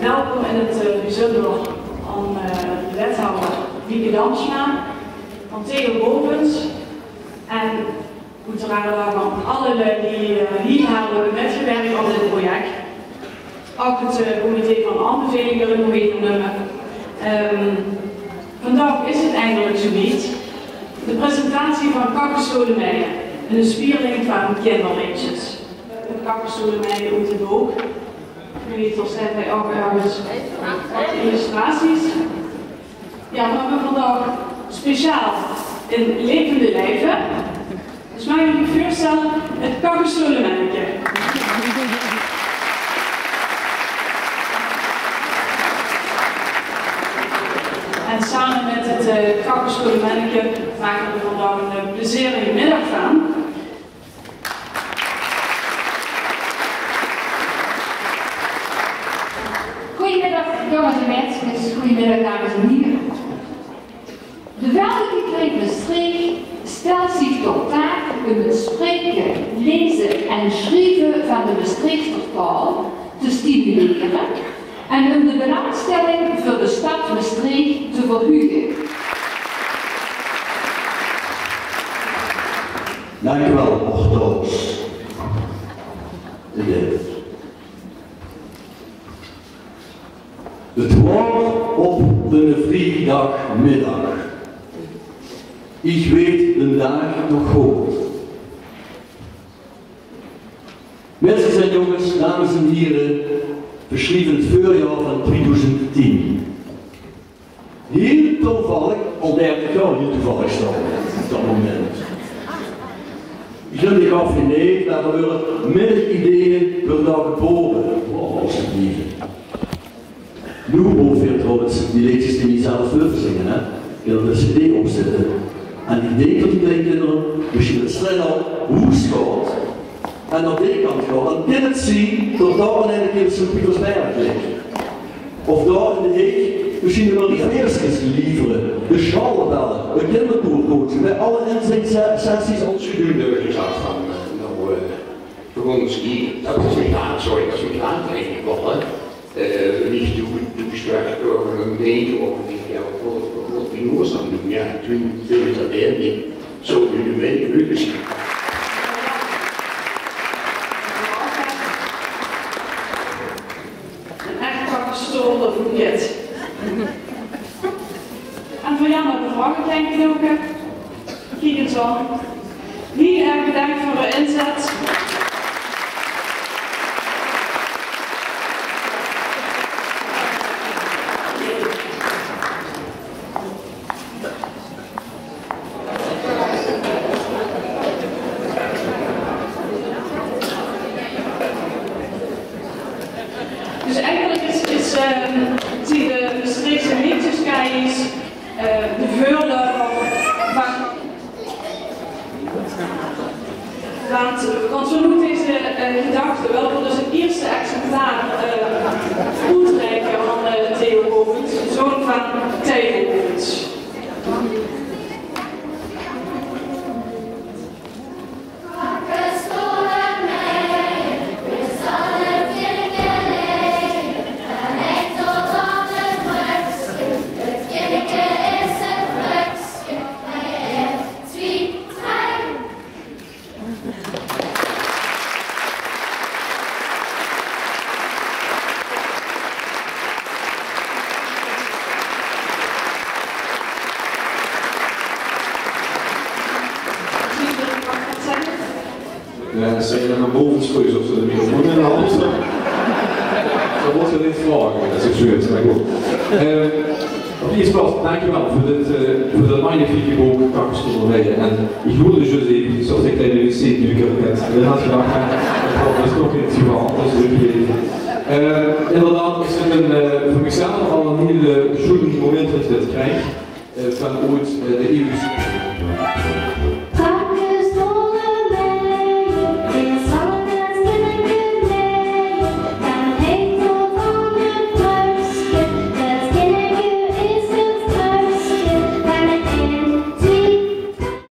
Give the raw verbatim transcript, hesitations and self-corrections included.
Welkom in 't, eh, bezunder aan, eh, de wethouder Wieke Damsma, aan Theo Bovens en oeteraard ouch aan alle lui die, eh, hie höbbe mitgewirk aan dit project. Ouch 't, eh, comité van aanbeveling wil ich nog effe neume. Ehm, vandaag is 't eindelik zoe wied. De presentatie van Kakkestolemeie, 'n spierling van kinderleedjes. 't Kakkestolemeie oet 't book. Ich weit neet of zeen veer ouch örges wat illustraties. Jao, veer höbbe vandaag speciaal in levende lijve. Dus maag ich uch veurstelle, 't Kakkestolemenneke. En same mit 't, eh, Kakkestolemenneke make veer d'r vandaag 'n, eh, plezierige middag van. Goeiemiddag, jonges en meidskes. Goeiemiddag, dames en hiere. De Veldekring Mestreech stèlt ziech tot taak um 't spreke, leze en sjrieve vaan de Mestreechter taol te stimulere en um de belangstèlling veur de stad Mestreech te verhuge. Daank uuch wel, Hortense. De derde. 't Waor op 'ne vriedagmiddag. Iech weet d'n daag nog good. Meidskes en jonges, dames en hiere, veer sjrieve 't veurjaor vaan twiedoezend tien. Hiel toevallig, al dertig jaor hiel toevallig stond op dat moment. Iech dach, iech gaon neet, meh d'r weure minneg ideeë per daag gebore. Wow, alsjeblieft. Noe hoof iech trouwens die leedsjes neet mie zelf veur te zinge, hè. Iech kin 'n cd opzètte. En iech dink tot die klein kinder mesjiens al snel al hoes gaon. En aon dee kant gaon, daan kin 't zien tot dao in eine kier Sint-Pietersberg ligk. Of dao in de heeg mesjiens de Maria Meerskes lievere, de sjallebelle, 't kinderkoer kómme, bij alle inzinksessies. Ós gedoe deur de zak vaan, eh, noe, eh, gewoon skiën. Dat is mien laat, sorry, dat is mien laat eigelek wel, hè. Eh, neet doe, doe gesprek euver 'n ding, of iech, jao, wat, wat, wat, wie moos dat noe? Jao, toen, toen is dat eigelek neet. Zo, noe, noe weit iech 't mesjiens. Ein ech Kakkestolemeike. En veur Jan höb iech vraogeteikes ouch, hè. Kiek ins aon. Hiel erg bedaank veur de inzat. Dus eigelek is, is, ehm, zien de Mestreechse leedsjes, eh, de veurlöper vaan, want, want zoe noe deze, eh, gedachte wel, dus 't ierste exemplaar, eh, oetreike aon, eh, Theo Bovens, de zoon vaan Thei Bovens. Jao, es ze nog nao bove sjeus of ze de microfoon in de hand haet. Dat mót ze neet vraoge, dat is zoe, meh good. Eh, op de ierste plaots, daankjewel veur dit, eh, veur dat magnifieke book, Kakkestolemeie. En iech hoorde zjus eve, zoe iech zei, de wc-deuker. En iech had gedach, jao, dat is toch in 't geval, dat is leuk eve. Eh, inderdaad, is 't 'n, eh, veur miechzelf al 'n hiel, eh, sjoen moment tot iech dit kraog. Eh, vaan oets, eh, de E U C.